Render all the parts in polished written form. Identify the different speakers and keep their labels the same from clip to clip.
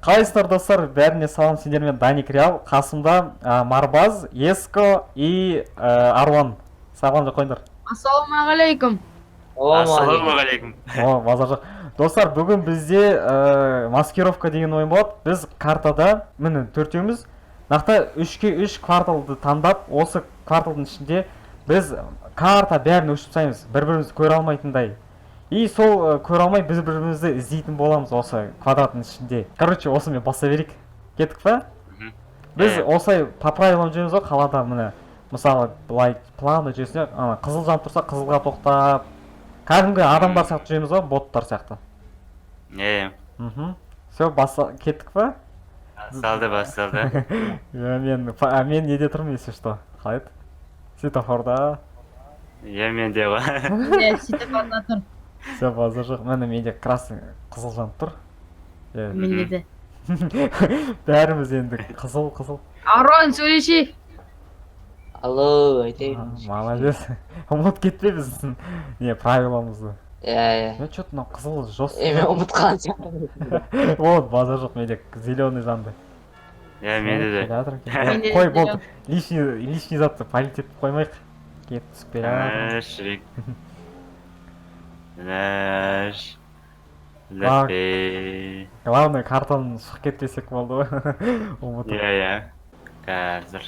Speaker 1: Қалайсыздар, достар? Бәріне салам! Сендермен Даник Реал, қасымда Марбаз, Еско и Аруан. Салам деп қойыңдар.
Speaker 2: Ассалаумағалейкум.
Speaker 3: Ассалаумағалейкум.
Speaker 1: О, базар жоқ. Достар, бүгін бізде маскировка деген ойын болады. Біз картада, міне, төртеуміз нақты 3-ке 3 кварталды таңдап, осы кварталдың ішінде біз карта бәрін өшіріп тастаймыз, бір бірімізді көре алмайтындай. И сол көре алмай, біз бір бірімізді іздейтін боламыз осы квадраттың ішінде. Короче, осымен баса берейік. Кеттік па?
Speaker 3: Мгм.
Speaker 1: Біз
Speaker 3: Иә.
Speaker 1: осылай по правилам жүреміз ғой қалада. Міне, мысалы, былай плавно жүресің, ана қызыл жанып тұрса, қызылға тоқтап, кәдімгі адамдар сияқты жүреміз ғой, боттар сияқты.
Speaker 3: Иә.
Speaker 1: Все, баса кеттік па?
Speaker 3: Басталды, басталды.
Speaker 1: Иә, мен мен неде тұрмын, если что, қалай еді, светофорда.
Speaker 3: Иә, мен де ғой.
Speaker 2: Иә, светофорда тұр.
Speaker 1: Все, базар жоқ. Міне, менде красный, қызыл жанып тұр. Иә.
Speaker 2: Менде де.
Speaker 1: Бәріміз енді қызыл, қызыл.
Speaker 2: Арон, сөйлешейік.
Speaker 4: Алло,
Speaker 1: А,
Speaker 4: айтайын.
Speaker 1: Молодец, ұмытып кетпе біздің не правиламызды.
Speaker 4: Иә.
Speaker 1: Мен че то мынау қызыл жестко.
Speaker 4: Е, мен ұмытып қалған сияқтымын.
Speaker 1: Вот, базар жоқ, менде зеленый жанды.
Speaker 3: Иә, менде де.
Speaker 1: Келе жатырмын, келе жатырмын.
Speaker 2: Менде де
Speaker 1: Қой, болды, лишний затты палить етіп қоймайық. Кетіп түсіп келе жатырмын.
Speaker 3: Шірік. Ләш.
Speaker 1: Так.
Speaker 3: Ләпе.
Speaker 1: Главное, картадан шығып кетпесек болды ғой, ұмытып.
Speaker 3: Иә. Қазір.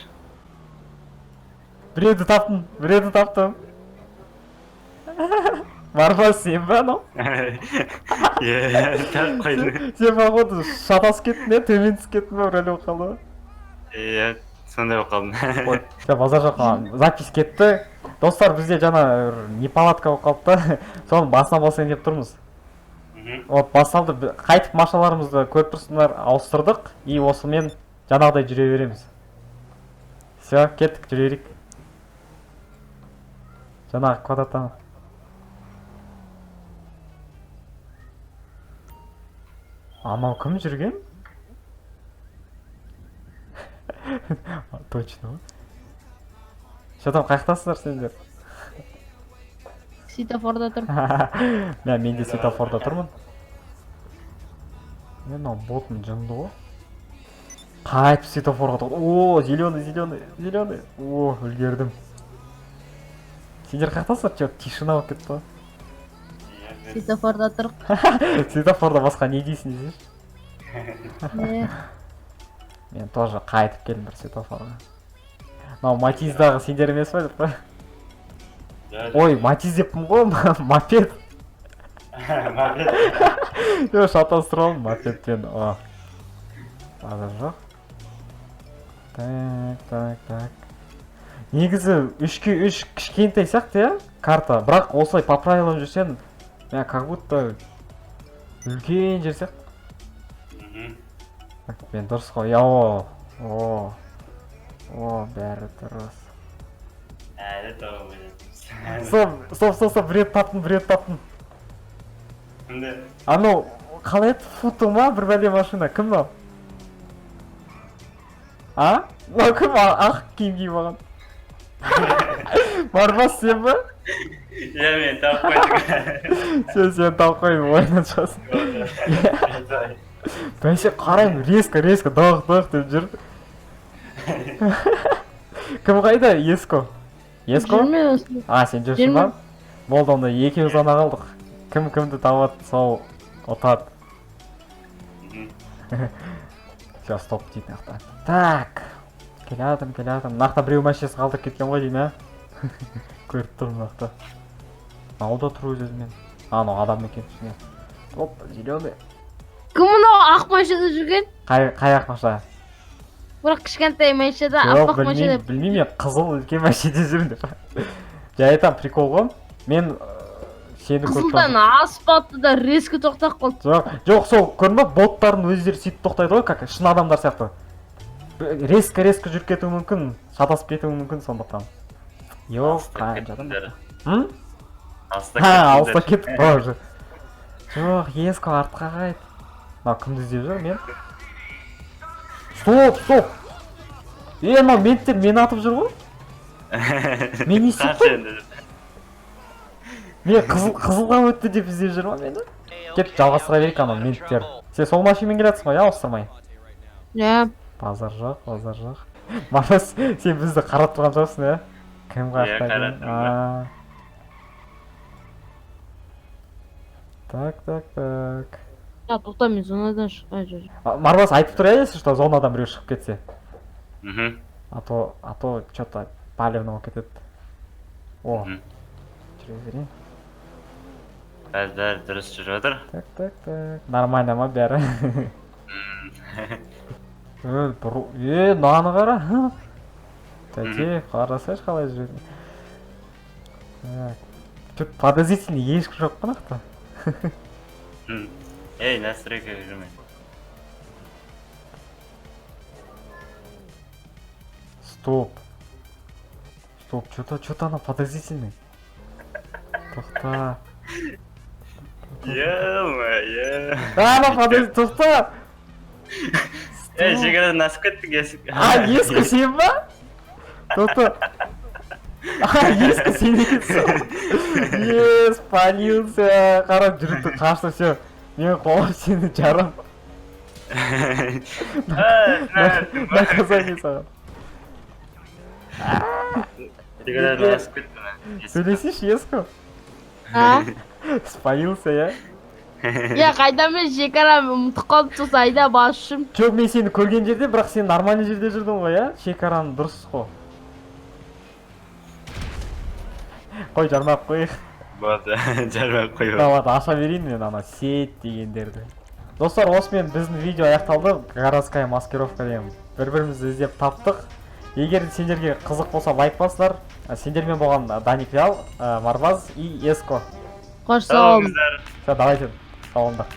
Speaker 1: Біреуді таптым, біреуді таптым. Марфа, сен ба анау?
Speaker 3: Иә, тап қойдым.
Speaker 1: Сен, походу, шатасып кеттің, иә, төмен түсіп кеттің ба, бір болып қалды ғой.
Speaker 3: Иә, сондай болып қалдым.
Speaker 1: Все, базар жоқ, запись кетті. Достар, бізде жаңа бір неполадка болып қалды да, соны басынан басайын деп тұрмыз. Вот, басталды. Қайтып машиналарымызды көріп тұрсыңдар, ауыстырдық, и осымен жаңағыдай жүре береміз. Все, кеттік, жүре берейік жаңағы квадраттан. Анау кім жүрген? Точно ма? Че там, қаяқтасыздар сендер?
Speaker 2: Светофорда тұр.
Speaker 1: Мә, мен де светофорда тұрмын. Е, мынау ботым жынды ғой, қайтып светофорға тоқ. О, зеленый, зеленый, зеленый! О, үлгердім. Сендер қаяқтасыздар? Че, тишина болып кетті ғой.
Speaker 2: Светофорда тұр.
Speaker 1: Светофорда басқа не дейсің десеңші.
Speaker 2: Иә.
Speaker 1: Мен тоже қайтып келдім бір светофорға. Мынау Матиздағы сендер емес па деп па? Ой, Матиз деппін ғой, мопед. Жоқ, шатастырып алдым мопедпен. О, базар жоқ. Так, так, так. Негізі 3-ке 3 кішкентай сияқты, иә, карта, бірақ осылай по правилам жүрсең, мә, как будто үлкен жер сияқты. Так, мен дұрыс қой, иә? О, о, о, бәрі дұрыс.
Speaker 3: Әлі тауып.
Speaker 1: Стоп, стоп, стоп, стоп! Бір рет таптым, бір рет таптым.
Speaker 3: Кімді?
Speaker 1: Анау қалай еді, фото ма, бір бәле машина, кім мынау? А, мынау кім? Ақ киім киіп алған. Барбас, сен ба?
Speaker 3: Иә, мен тауып қойдым.
Speaker 1: Сен, сен тауып қойдың, ойыннан шығасың. Бәсе, қараймын, резко, резко дақ дақ деп жүр. Кім қайда? Еско, Еско?
Speaker 2: Жүрмін осында.
Speaker 1: А, сен жүрсің ба?
Speaker 2: Жүрмін.
Speaker 1: Болды, онда екеуміз ғана қалдық. Кім кімді табады, сол ұтады. Все, стоп дейді мына жақта. Так, келе жатырмын, келе жатырмын. Мына жақта біреу машинасын қалдырып кеткен ғой деймін, ә, көріп тұрмын. Мына жақта мынау да тұр өз өзімен. А, анау адам екен ішінде. Оп, зеленый!
Speaker 2: Кім мынау ақ машинада жүрген?
Speaker 1: Қай ақ машина?
Speaker 2: Бірақ кішкентай машинада,
Speaker 1: Жоқ,
Speaker 2: аппақ машинада.
Speaker 1: білмеймін, білмеймін. Мен қызыл үлкен машинада жүрмін деп жай айтамын, прикол ғой. Мен сені көріп
Speaker 2: Қызылдан
Speaker 1: тұрмын.
Speaker 2: асып атты да, резко тоқтап қалды.
Speaker 1: Жоқ, жоқ, сол көрдің ба, боттардың өздері сөйтіп тоқтайды ғой, как шын адамдар сияқты. Резко, резко жүріп кетуі мүмкін, шатасып кетуі мүмкін, сондықтан. Жоқ, қай жатырмын? М?
Speaker 3: Алыстап.
Speaker 1: Ха, алыстап кеттік қой уже. Жоқ, Еско, артқа қайт. Мынау кімді іздеп жүр? Мен, стоп, стоп! Е, мынау менттер мені атып жүр ғой. Мен не істеп
Speaker 3: Қаш енді.
Speaker 1: Мен қызыл, қызылға өтті деп іздеп жүр ма мені? Кет, жалғастыра берейік. Анау менттер. Сен сол машинамен келе жатсың ғой, иә, ауыстырмай?
Speaker 2: Иә.
Speaker 1: Базар жоқ, базар жоқ. Мамас, сен бізді қарап тұрған жоқсың, иә? Кім
Speaker 3: Иә,
Speaker 1: қаяқта
Speaker 3: қарап
Speaker 1: екен?
Speaker 3: тұрмын.
Speaker 1: А. Так, так, так.
Speaker 2: Я, тоқта, мен зонадан шықпай жүр.
Speaker 1: А, Марбас айтып тұр, иә, если что, зонадан біреу шығып кетсе.
Speaker 3: Мхм.
Speaker 1: А то че-то палевно болып кетеді. О,
Speaker 3: Мгм.
Speaker 1: жүре берейін.
Speaker 3: Бәрі бәрі дұрыс жүріп жатыр.
Speaker 1: Так, так, так. Нормально ма бәрі? Е, е, мынаны қара. Тәте, қарасайшы қалай жүреді. Так. Тут подозрительный ешкім жоқ қой нақты.
Speaker 3: Ей, настройкаға кірме.
Speaker 1: Стоп. Стоп, что-то она подозрительный. Тоқта.
Speaker 3: Ё-моё.
Speaker 1: А, ана подозрительный, тоқта.
Speaker 3: Ей,
Speaker 1: Стоп.
Speaker 3: шекарадан асып кеттің, есік.
Speaker 1: А, ескі сен ба? Тоқта. А, ескі сен екенсің. Е, спалился. Қарап жүріп қашты, все. Мен қуалап сені жарам. Наказание саған.
Speaker 3: Шекарадан асып кеттің.
Speaker 1: Сөйлесейші, ескі.
Speaker 2: А?
Speaker 1: Спалился, иә?
Speaker 2: Я қайда, мен шекара ұмытып қалып, сосын айда басшым.
Speaker 1: Жоқ, мен сені көрген жерде, бірақ сен нормальный жерде жүрдің ғой, иә? Шекараны дұрыс қой. Қой, жармап қояйық.
Speaker 3: Болды, жармап қой.
Speaker 1: Ладно, аша берейін мен ана сеть дегендерді. Достар, осымен біздің видео аяқталды. Городская маскировка деген бір бірімізді іздеп таптық. Егер сендерге қызық болса, лайк басыңдар. Сендермен болған Даник Реал, Марваз и Еско.
Speaker 2: Қош, сау болыңыз.
Speaker 3: Сау болыңыздар.
Speaker 1: Все, давайте, сау болыңдар.